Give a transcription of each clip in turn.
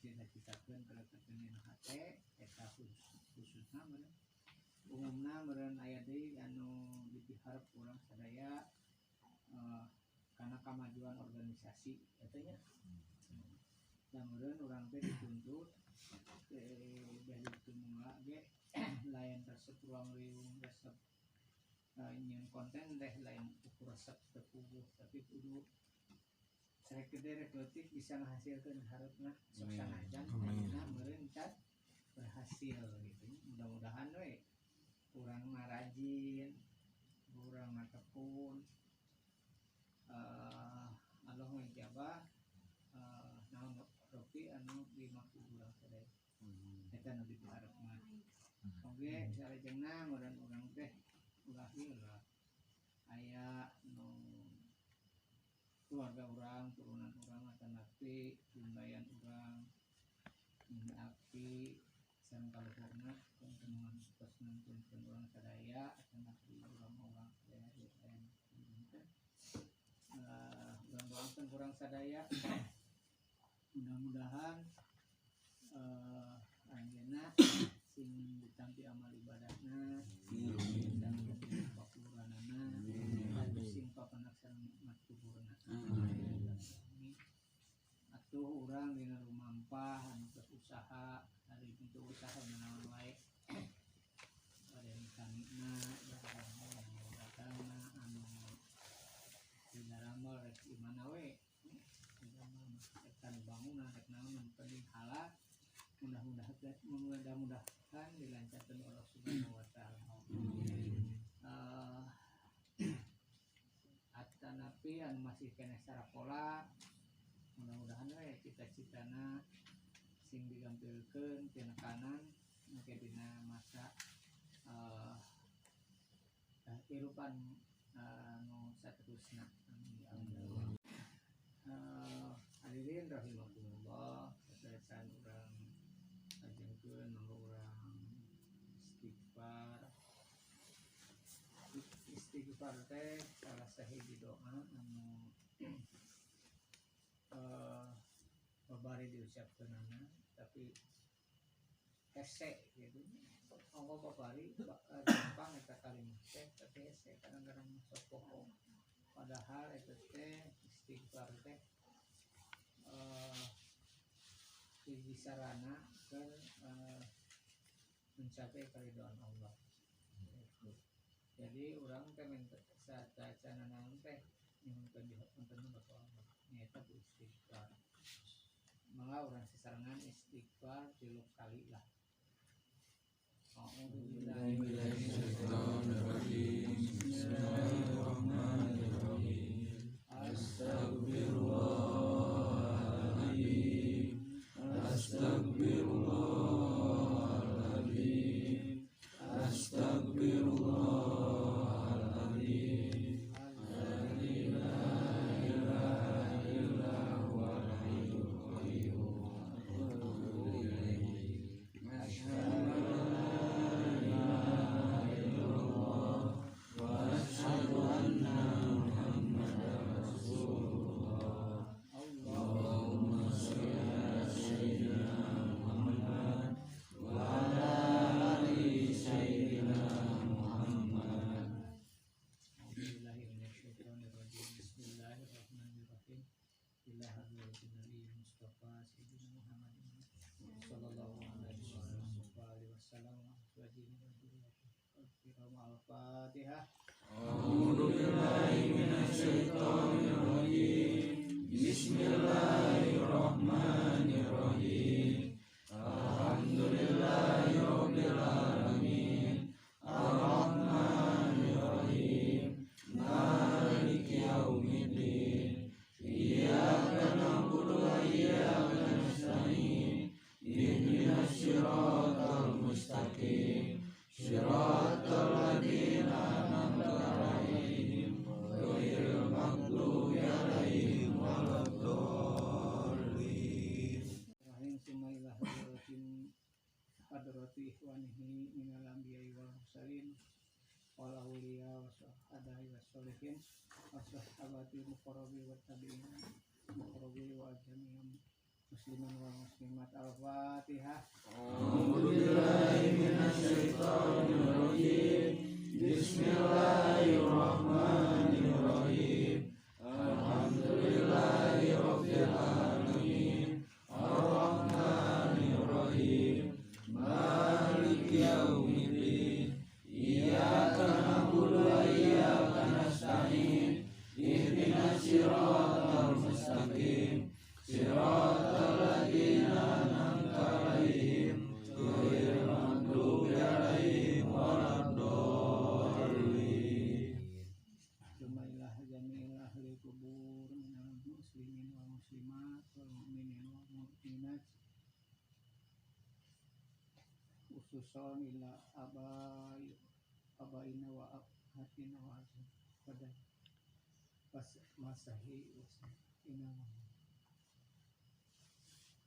dicita-citakeun keletakeun dina hate eta khususna meureun umumna meureun aya deui anu dipiharep urang sadaya kana kamajuan organisasi eta nya. Da meureun urang teh dituntut dari tumula ge lain resep ruang riung resep nyeun konten teh lain ukur resep teu puguh tapi kudu rek gede rek leutik bisa ngahasilkeun hareupna sok sanajan ayeuna meureun can berhasil gitu. Mudah-mudahan we urang mah rajin, urang mah tekun, Allah ngijabah naon ropi anu dimaksud urang sadaya eta nu dipiharepna. Oge salajengna meureun urang teh ulah heula aya nu keluarga urang, turunan urang atanapi jumlayan urang ini api sareng kaluhurna teman tos nuntunkeun urang sadaya atanapi urang-urang sadaya ieu aya dinten urang doakeun urang sadaya mudah-mudahan anjeunna sing ditampi amal ibadahna, sing ditampi pakuranana, sing papanak sareng nikmat kuburna. Amin. Atuh urang dina rumampah anu geus usaha ari pintu usaha naon wae pada tanina anu datangna anu dinaramel rek di mana we rek tani bangunan rek naon nu penting halal mudah-mudahan dilancarkan Allah Subhanahu wa taala. Atanapi anu masih keneh sarakola mudah-mudahan we cita-citana sing digampilkeun tina kanan engke dina masa kehidupan nu saterusna. Amin ya Allah. Hadirin rahimakumullah, sasaesan urang lajengkeun mangga urang istighfar. Istighfar teh salah sahiji doa anu babari diucapkeunana tapi hese gitu. Ongko babari gampang eta kalimat teh tapi hese kadang-kadang sok poho. Padahal eta teh istighfar teh hiji sarana keur mencapai keridhaan Allah. Gitu. Jadi urang teh minta saacana naon teh nyuhunkeun dihapunten ka Allah. Nyaeta ku istighfar. Mangga urang sasarengan istighfar 3 kali lah. A'udzubillahi minasyaitonirrajim. Bismillahirrahmanirrahim. Astagfirullahaladzim. Astagfirullahaladzim. Astagfirullahaladzim. La ilaha illa huwal hayyul qayyum. Asyhadu an la ilaha illallah wa asyhadu anna Muhammadar Rasulullah. Allahumma sholli ala sayyidina Muhammad wa ala ali sayyidina Muhammad. A'udzubillahi minasyaitonirrajim. Bismillahirrahmanirrahim. Ila hadratin Nabi Mustafa sayyidina Muhammadin sallallahu alaihi wasallam wa azwajihi wa dzurriyyatihi. Al-Fatihah. A'udzu billahi minasyaitonir rajim. Bismillahirrahmanirrahim. Alhamdulillahi rabbil alamin. Arrahmanir rahim. Maliki yaumiddin. Iyyaka na'budu wa iyyaka nasta'in. Ihdinas siratal mustaqim. Siratal ladzina an'amta 'alaihim ghairil maghdubi 'alaihim waladdallin. Rahim summa ila hadratin hadrati ikhwanihi minal anbiya'i wal mursalin wal awliya wa syuhada'i was sholihin wa sahabati muqarrabi wat tabi'in muqarrabi wa jami'an Muslimin wal muslimat. Al-Fatihah. A'udzu billahi minasyaitonir rajim. Bismillahirrahmanirrahim. Alhamdulillahi rabbil alamin. Arrahmanir rahim. Maliki yaumiddin. Iyyaka na'budu wa iyyaka nasta'in. Ihdinas siratal mustaqim. Siratal ladzina an'amta 'alaihim ghairil maghdubi 'alaihim waladdallin. Jumailah jami'il ahli kubur minal muslimin wal muslimat wal mu'minin wal mu'minat khususan ila abaina wa abhatina wa pada masahi wasina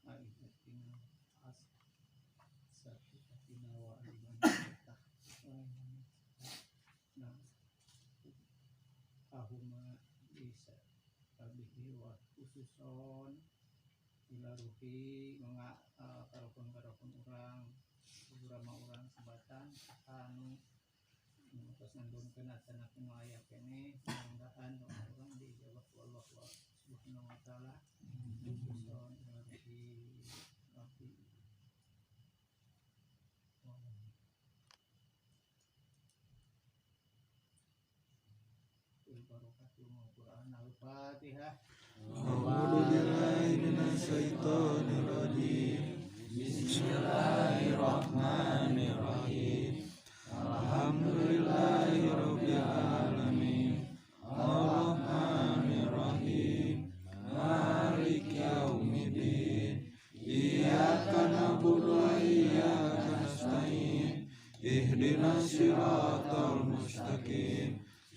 aidatina as satitina wa alimanita na ahuma bisa tabihi wa khususon ila ruhi mga karokon-karokon urang urama urang sebatan anu tos nandungkeun atana nu aya keneh mudah-mudahan doa urang diijabah ku Allah Subhanahu wa taala. Khususon ila ruhi rabbi Quran. Al-Fatihah. A'udzu billahi minasyaitonir rajim. Bismillahirrahmanirrahim. Alhamdulillahi rabbil alamin. Arrahmanir rahim. Maliki yaumiddin. Iyyaka na'budu wa iyyaka nasta'in. Ihdinas siratal mustaqim.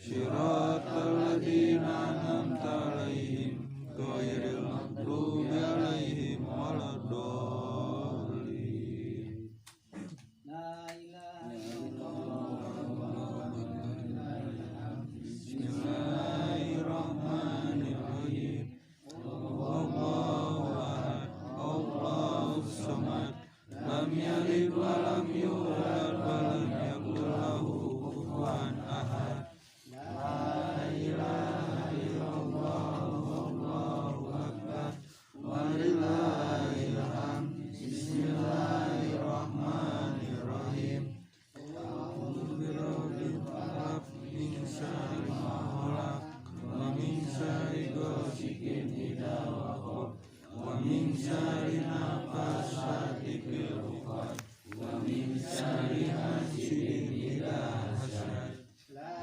Siratal ladzina an'amta 'alaihim ghairil maghdubi 'alaihim waladdallin. La ilaha illallah. Bismillahirrahmanirrahim. Allahu ahad, Allahus samad, lam yalid wa lam yulad wa lam yakul lahu kufuwan ahad. La ilaha illallah, Allahu akbar, walillahil hamd. Bismillahirrahmanirrahim. A'udzu birabbil falaq min syarri ma khalaq wa min syarri ghasiqin idza waqab wa min syarri naffatsati fil 'uqad wa min syarri hasidin idza hasad. La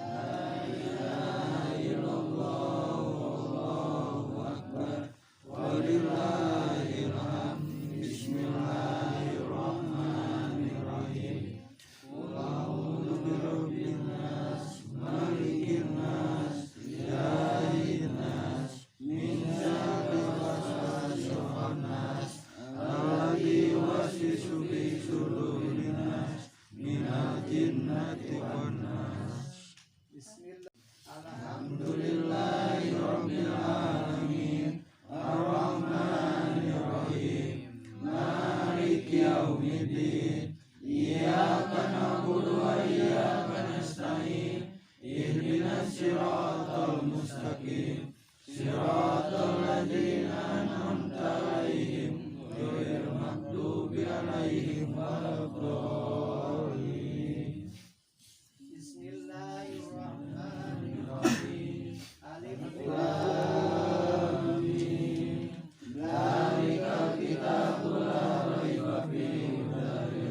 ilaha illallah, Allahu akbar, walillahil hamd. Bismillahirrahmanirrahim. Qul a'udzu birabbin nas, malikin nas, ilahin nas, min syarril waswasil khannas, alladzi yuwaswisu fi sudurin nas, minal jinnati wan nas. Bismillah. Alhamdulillahi rabbil alamin. Arrahmanir rahim. Maliki yaumiddin. Iyyaka na'budu wa iyyaka nasta'in. Ihdinas siratal mustaqim. Siratal ladzina an'amta 'alaihim ghairil maghdubi 'alaihim waladdallin. Bismillahirrahmanirrahim. Alif Lam mim. Dzalikal kitabu la raiba fihi hudan lil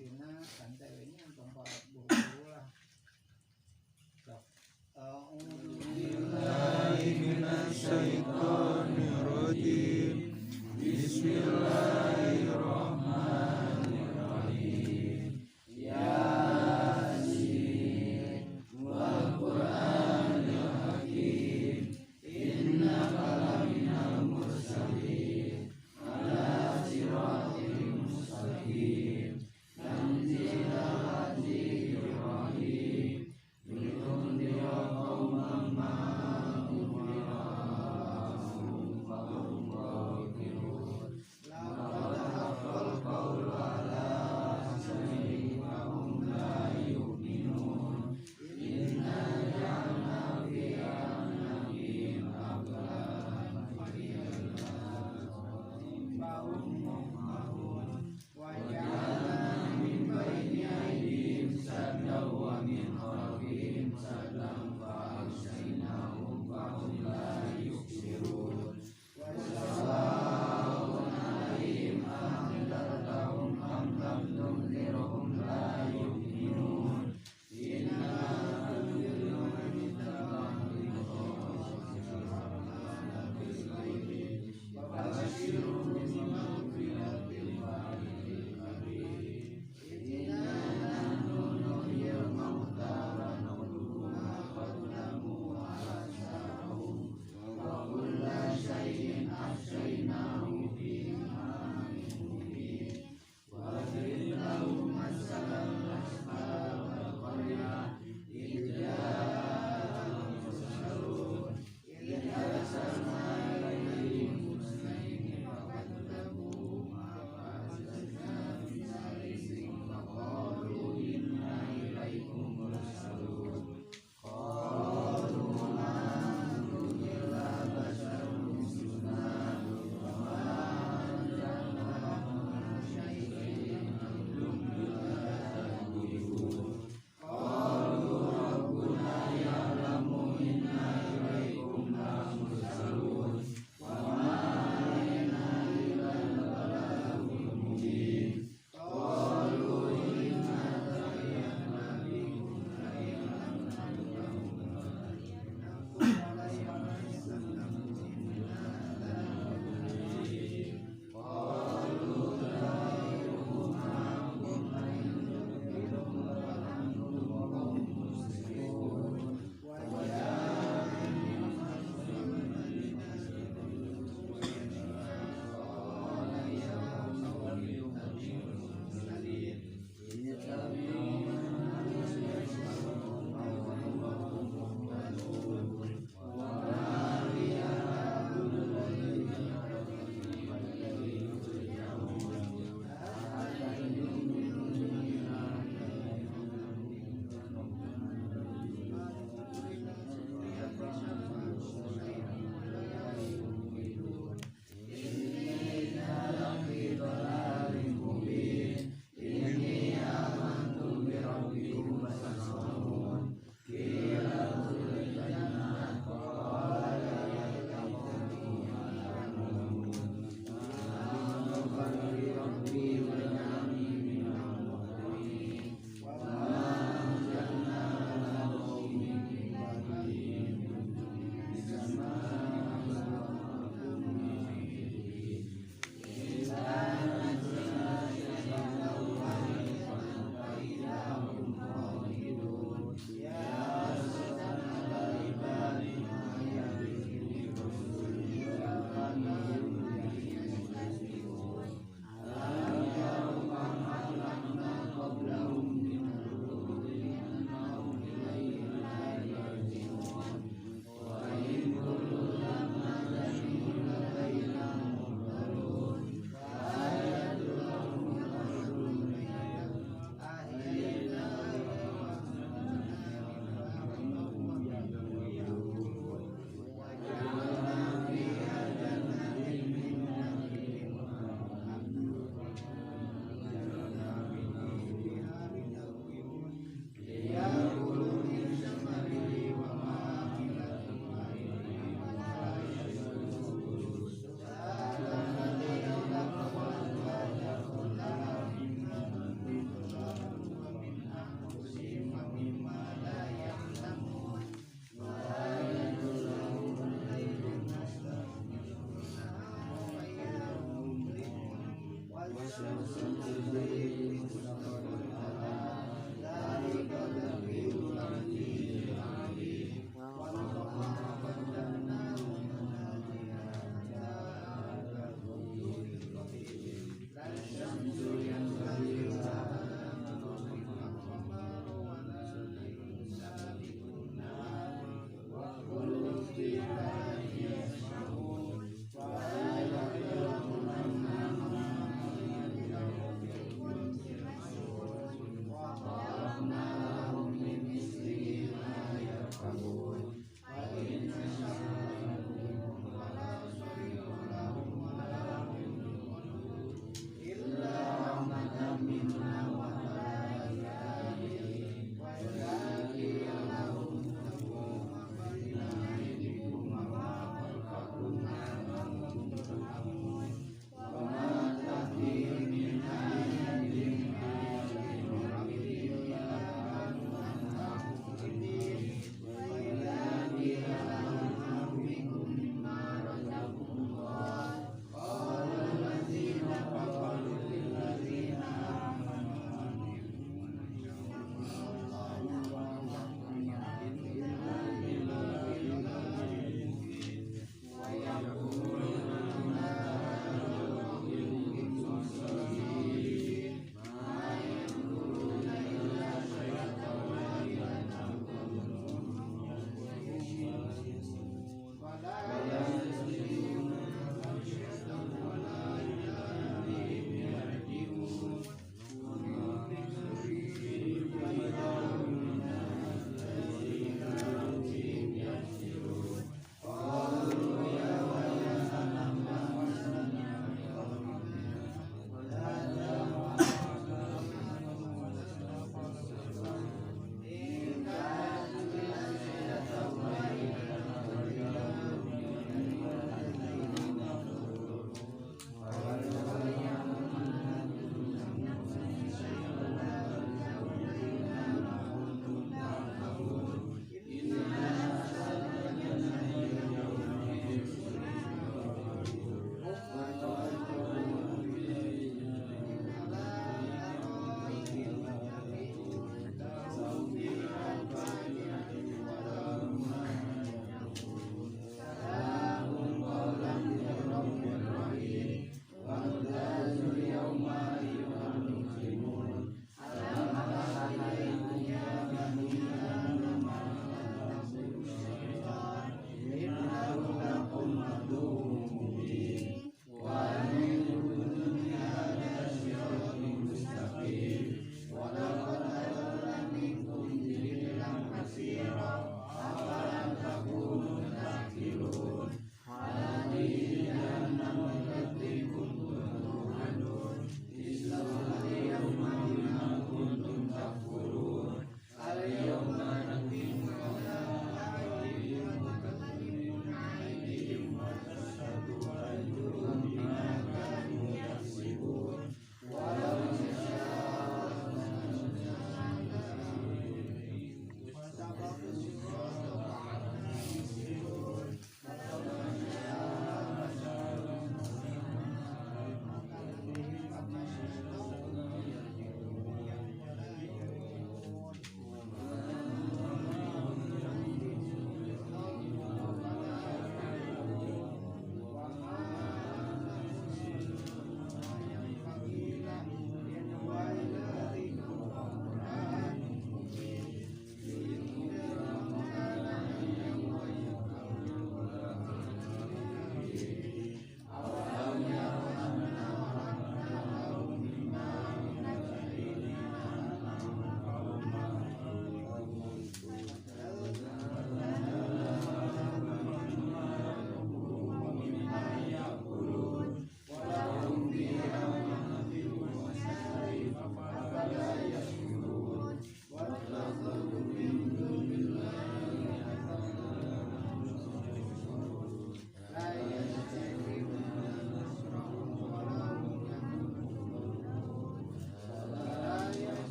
Hasilna santai we nya, tong buru-buru lah. Sok. A'udzu billahi minasyaitonirrajim. Bismillahirrahmanirrahim. Yasin wal Qur'anil Hakim. Innaka laminal mursalin ala siratim mustaqim. Tanzilal azizil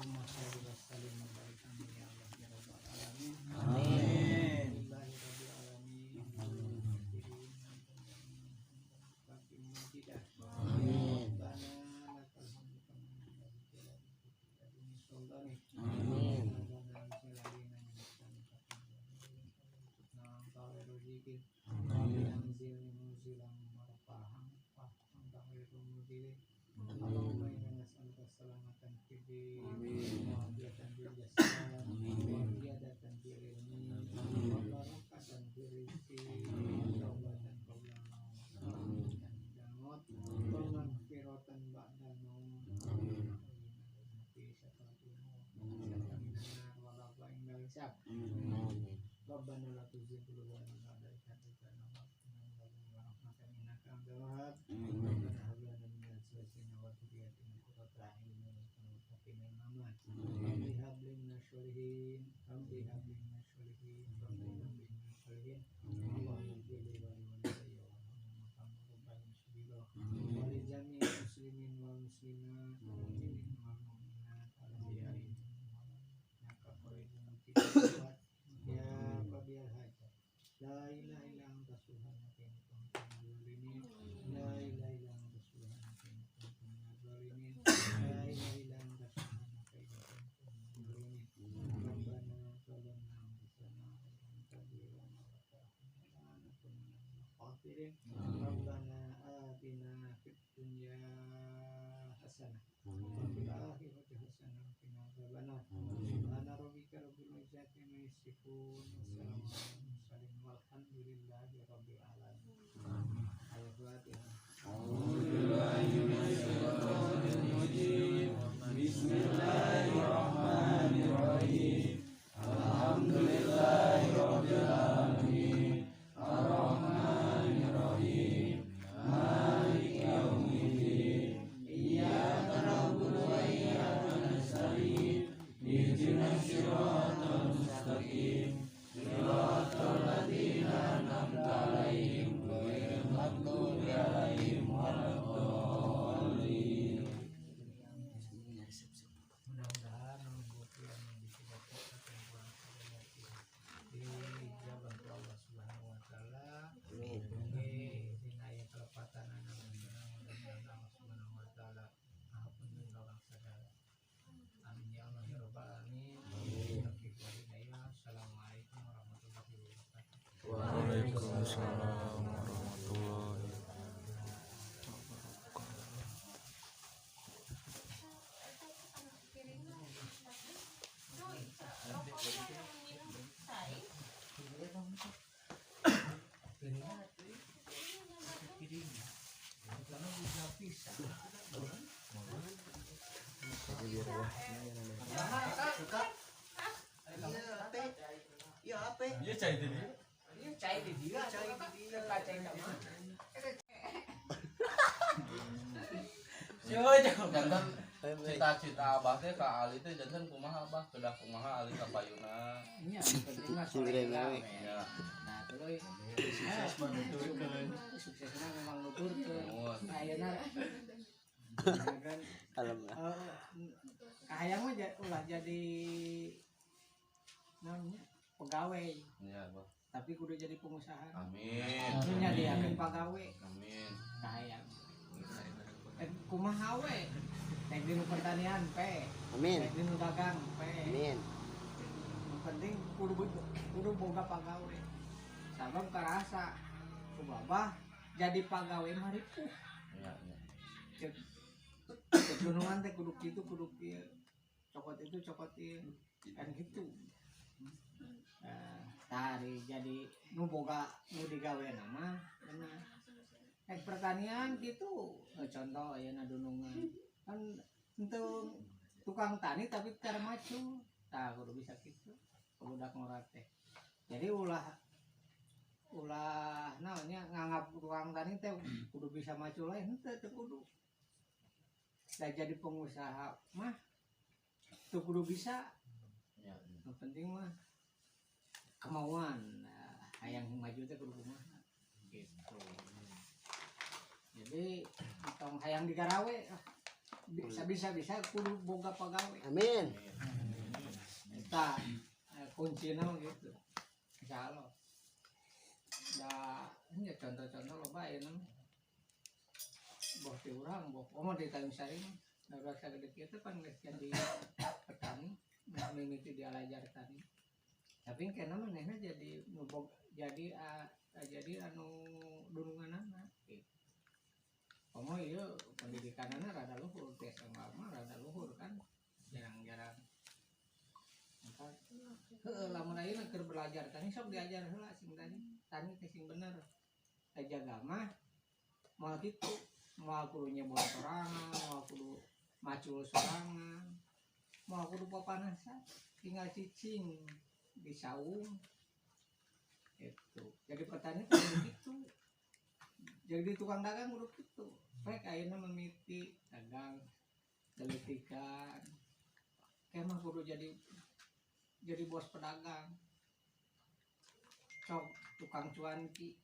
Allahumma shalli wa sallim wa barik amin ya Allah ya rabbal alamin. Amin. Alhamdulillahirabbil alamin. Amin. Amin. Rabbana la tuzigh qulubana ba'da idh hadaytana wa hab lana min ladunka rahmatan innaka antal wahhab. Rabbana hab lana min azwajina wa dhurriyyatina qurrata a'yun waj'alna lil muttaqina imama. Rabbi hab li minasy sholihin, Rabbi hab li minasy sholihin, Rabbi hab li minasy sholihin. Allahumma ighfir li wa liwalidayya warhamhuma kama rabbayani shaghira. Wa li jami'il muslimin wal muslimat wal mu'minin wal mu'minat al ahya'i minhum innaka qaribun mujibud da'wat ya qadiyal hajat. La ilaha illa anta subhanaka inni kuntu minadh dhalimin. La ilaha illa anta subhanaka inni kuntu minadh dhalimin. La ilaha illa anta subhanaka inni kuntu minadh dhalimin. Rabbana zalamna anfusana wa illam taghfir lana wa tarhamna lanakunanna minal khasirin. Rabbana atina fid dunya hasanah wa fil akhirati hasanah wa qina adzabannar. Subhana rabbika rabbil izzati amma yasifun. Wassalamun alal mursalin walhamdulillahi rabbil alamin. Al-Fatihah. Bismillahirrahmanirrahim. Alhamdulillahirabbil alamin. Arrahmanirrahim. Maliki yaumiddin. Iyyaka na'budu wa iyyaka nasta'in. Ihdinas siratal mustaqim. Siratal ladzina an'amta 'alaihim ghairil maghdubi 'alaihim waladdallin. Mudah-mudahan mengikuti yang disebut ketentuan dijabah Allah Subhanahu wa taala. Amin. Mugi dina aya kelepatan anak mudah-mudahan Allah Subhanahu wa taala ngahapunten ka urang sadaya. Amin ya Allah ya rabbal alamin. Taufiq wal hidayah. Assalamualaikum warahmatullahi wabarakatuh. Waalaikumsalam warahmatullahi wabarakatuh. Iya cai di dia. Iya cai di dia, cai di dia, cai di mana? Janten cita-cita abah teh ka Ali teh janten kumaha abah, kedah kumaha Ali ka payuna. Nya, penting mah soleh we. Ya. Nah, terus sukses mah nuturkeun. Suksesna memang nuturkeun. Nuhun. Ayeuna kan kahayang mah ulah jadi namanya pegawai, Iya, Abah. tapi kudu jadi pengusaha. Amin. Maksudnya diakeun pegawai Amin. kahayang. Kumaha we? Rek dinu pertanian pe, Amin. rek dinu dagang pe. Amin. Yang penting kudu boga pagawe. Sabab karasa ku babah jadi pagawe mah ripuh. Iya, iya. Cek cek gunungan teh kudu kitu kudu kieu. Cokot itu cokot ieu. Kan gitu. Tari jadi nu boga nu digawe mah bener. Rek pertanian gitu. Contoh ayeuna dunungan. Kan henteu tukang tani tapi tara macul. Tah kudu bisa kitu. Budak ngora teh. Jadi ulah ulah naonnya nganggap tukang tani teh kudu bisa macul lain henteu teu kudu. Da jadi pengusaha mah teu kudu bisa. Iya, iya. Yang penting mah kemauan. Nah, hayang maju teh kudu kumaha gitu. Jadi tong hayang digarawe ah. Bisa-bisa kudu boga pagawe. Amin. Eta kuncina gitu. Insyaallah. Da nya contoh-contoh loba ayeuna mah. Boh ti urang, boh omo di Tanjung Sari mah. Da urang sagede kieu teh pan geus jadi petani, mimiti dialajar tani. Tapi kena manehna jadi nu jadi jadi anu dununganana gitu. Komo ieu pendidikanana rada luhur, di SMA mah rada luhur kan. Jarang-jarang. Maka heueuh lamun ayeuna keur belajar tani sok diajar heula sing tani, tani teh sing bener. Teh jaga mah moal kitu, moal kudu nyebor sorangan, moal kudu macul sorangan, moal kudu papanasan, tinggal cicing di saung. Itu. Jadi petani kudu gitu. Jadi tukang dagang kudu kitu. Rek ayeuna mimiti dagang telitikan. Kayak mah kudu jadi bos pedagang. Sok tukang cuanki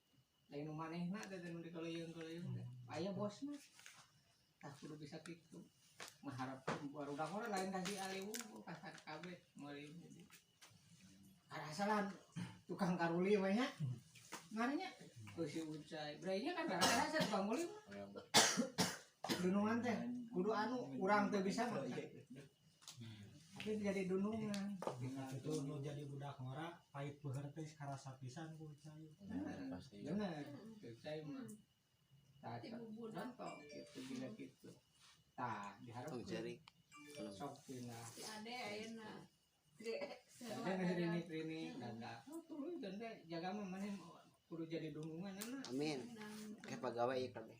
lain nu manehna teh nu dikaleuyung-kaleuyung teh. Aya bosna. Tah kudu bisa kitu. Mengharapkeun barudak ora lain ka si Ali wungkul ka kabeh meuli jadi. Karasalan tukang karuli mah nya. Mana nya? Tuh si Ucai. Berainya kan rasa tukang kuli mah. Dunungan teh kudu anu urang teu bisa mah. Tapi jadi dunungan. Itu nu jadi budak ngora pahit beuheur teh karasa pisan ku Ucai. Pasti. Bener, Ucai mah. Tah, Ti bubudak. contoh gitu gila gitu. Tah, diharapkeun Jari. sok tina. Si Ade ayeuna. Ada ngerinik-rinik dagang. Oh, tuluy ganda jaga mah maneh kudu jadi dunungan anak. Amin. Kayak pegawai ieu kabeh.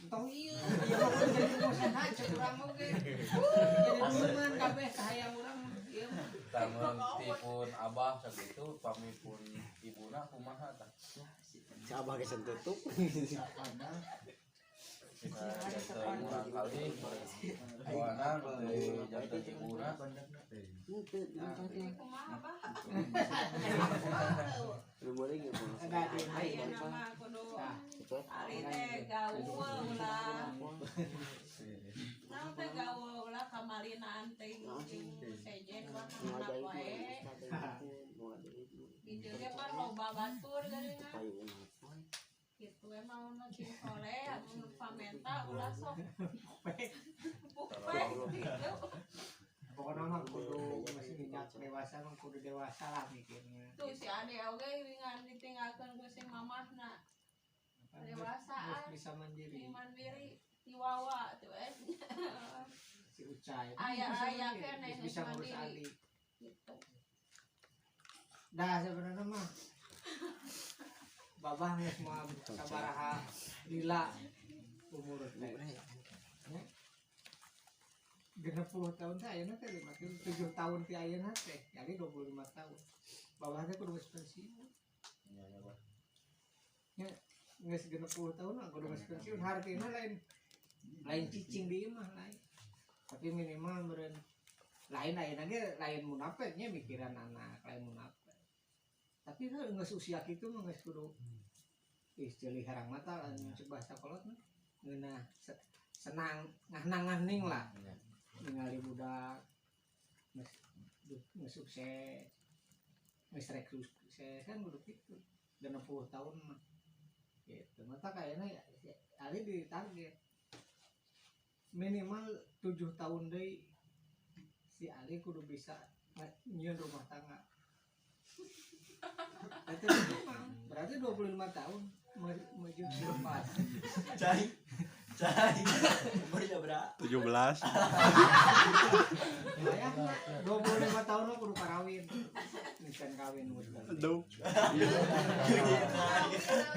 Entong ieu, ieu mah kudu jadi pengusaha cek urang oge. Jadi dunungan kabeh kahayang urang mah ieu mah. Lamun tipun abah sakitu pamipun ibuna kumaha tah? Si abah geus tutup. Sina janten urang kali buana teu janten ibuna. Henteu, Kumaha bah? Lu boleh ge bang. Enggak di Ayeuna mah kudu Tah, ari teh gaul ulah. Naon teh gaul ulah kamalinaan teh jeung sejen mah Mau mana ada wae. itu. Gitu ge pan loba batur geuningan. Gitu emang nu cing soleh anu pamenta ulah sok pupek gitu. Pokoknya mah kudu masih minyak dewasa mah kudu dewasa lah mikirnya. Tuh si Ade oge wingan ditinggalkeun ku si mamahna. Apa, Dewasa, geus ah. bisa mandiri. Di mandiri tiwawa tuh eh. Si Ucai. Aya- Bisa aya mandiri, keneh geus bisa geus ngurus mandiri. Ali. Gitu. Dah sebenarnya mah babah geus moal sabaraha lila umur teh. 60 tahun teh ayeuna teh 5 7 tahun ti ayeuna teh jadi 25 tahun. Babah teh kudu geus pensiun. Nya nya bah. Geus 60 tahun mah kudu geus pensiun hartina lain lain cicing di imah lain. Tapi minimal meureun lain ayeuna ge lain munafik nya mikiran anak lain munafik. Tapi kan geus usia kitu mah geus kudu ih ceuli herang mata lah cek bahasa kolot mah ngeunah senang ngahnang-ngahning lah Nya. ningali budak geus geus sukses geus rek sukses kan kudu kitu 60 tahun mah gitu mata kayaknya ya, Ali di target minimal 7 tahun deui si Ali kudu bisa nyieun rumah tangga. Itu minimal berarti 25 tahun menuju lepas. Cai. Cai. Umurnya berapa? 17. Ya, 25 tahun mah kudu karawin. Nisan kawin geus. Aduh.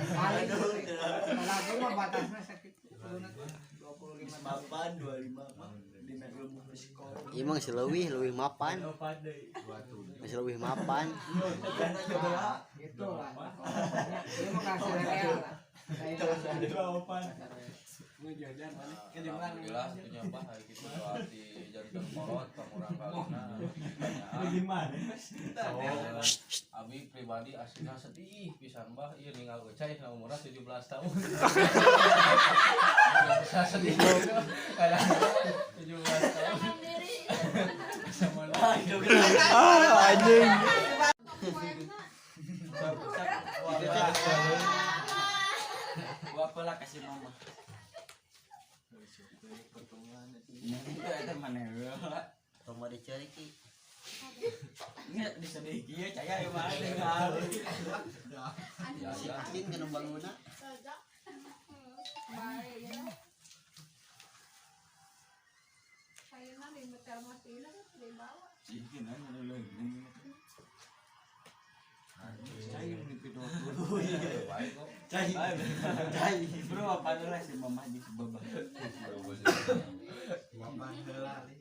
Paling lagi mah batasna sakitu kuduna 25 tahun. Mapan 25 mah dina ilmu psikologi. Ieu mah geus leuwih, leuwih mapan. Geus leuwih mapan. Karena coba Nah, gitu lah. Pokoknya ieu mah kasar real lah. Saya kasar. Kasar real. Alhamdulillah atuh Bah gitu doa di janten kolot pangurang kalina. Gimana? Abi pribadi aslinya sedih pisan Bah ieu ninggal Ucai na umurna 17 tahun. Bisa sedih. Kayak 17 tahun. Sama Ah, anjing. Gua apalah kasih mama. Itu mana ya? Tong mau dicari ki. Ini disedih kieu caya ya mah. Si Asin kan bangunna. Bae ya. Ayeuna di termos ieu dibawa. Baik kok. Cai. Cai, bro apa lah si mama di sebabah. Mama heula li.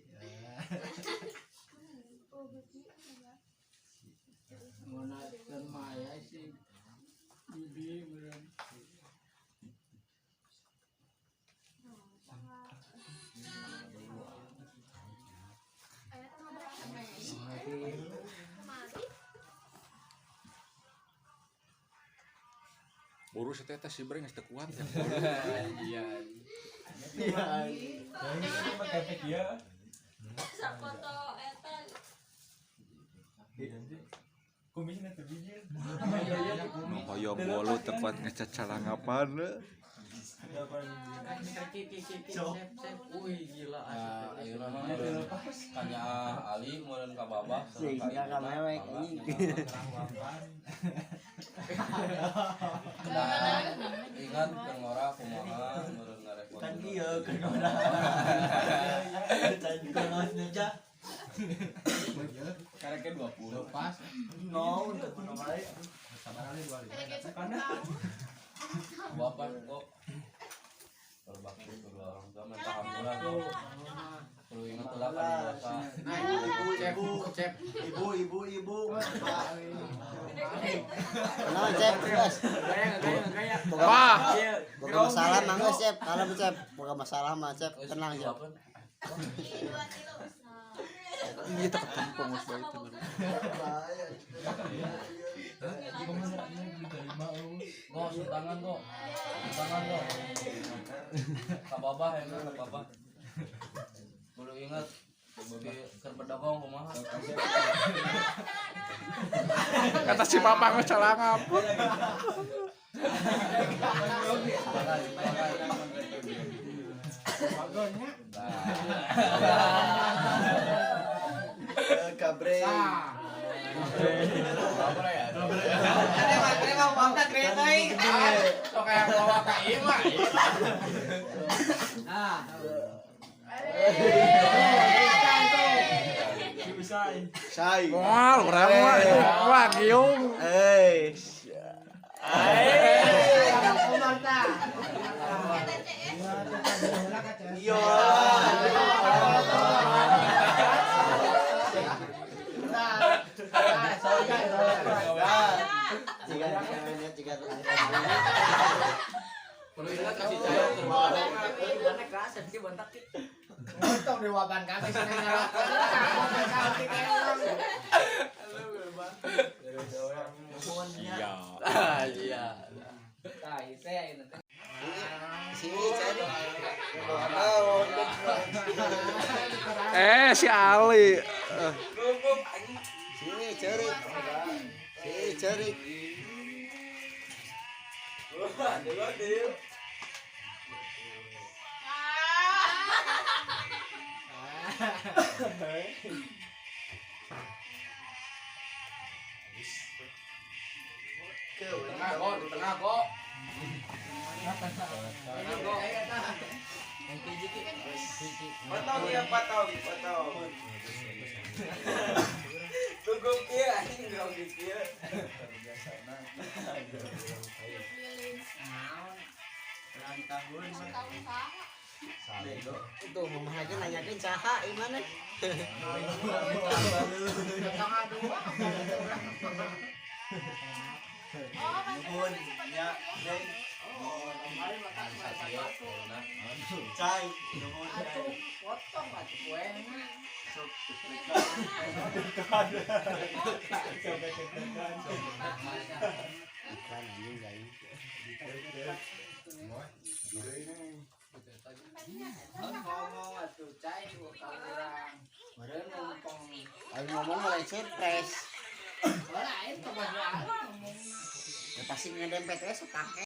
Mun maya si bibi meureun. Buru si teh si breng geus teu kuat ya. Iya. Sapoto eta Kumisna teu bijil. Hoyong bolu teu kuat ngecacalangapan. Wih gila asik. Ayeuna mah kanya Ali meureun ka Babah Sing ka mewek anjing. Nah, ingat keur ngora kumaha meureun ngarepot. Kan ieu keur ngora. Cai kumisna ja. Kareknya 20 pas. No, untuk menomai. Karena bapak kok berbakti kedua orang tua minta hampura tuh. Perlu ingat lah kan dewasa. Nah, ibu, cep, Ibu, ibu, ibu. Kenapa Cep? Geus. Boga boga masalah mah geus Cep. Kalem Cep. Boga masalah mah Cep. Tenang Cep. Iya teu ketempong geus bae teh. Go, sentangan go. Sentangan go. Ka Babah ya ka Babah. Perlu ingat di keur bedogong kumaha. Kata si papa geus calangap. Bagonya. Kabre. Kabre ya. Sok kayak bawa ka ieu mah. Nah. Sai. Moal urang mah. Wah, giung. Eh. Omar tah. Iya. Jika jika Perlu ingat kasih caya keur bedogong. Untung di waban kami seneng ngerokok. Iya. Iya. Tah, ieu teh ayeuna teh. Si cari. Eh si Ali. Sini cari. Sini cari. Tengah kok, di tengah kok. Tengah kok. Potong ya, potong, potong. Tunggu kieu anjing grogi kieu. Ulang tahun. Bego. Itu mamah aja nanyakeun saha ieu mana? Nuhun nya, Neng. Oh, kemarin makan Satrio, enak. Cai, nuhun. Atuh potong atuh kuehna. Iklan anjing gaing. Ngomong atuh cai ka urang. Meureun numpang. Aing ngomong mulai surprise. Lain kemajuan ngomong. Ya pasti ngedempet we sok pake.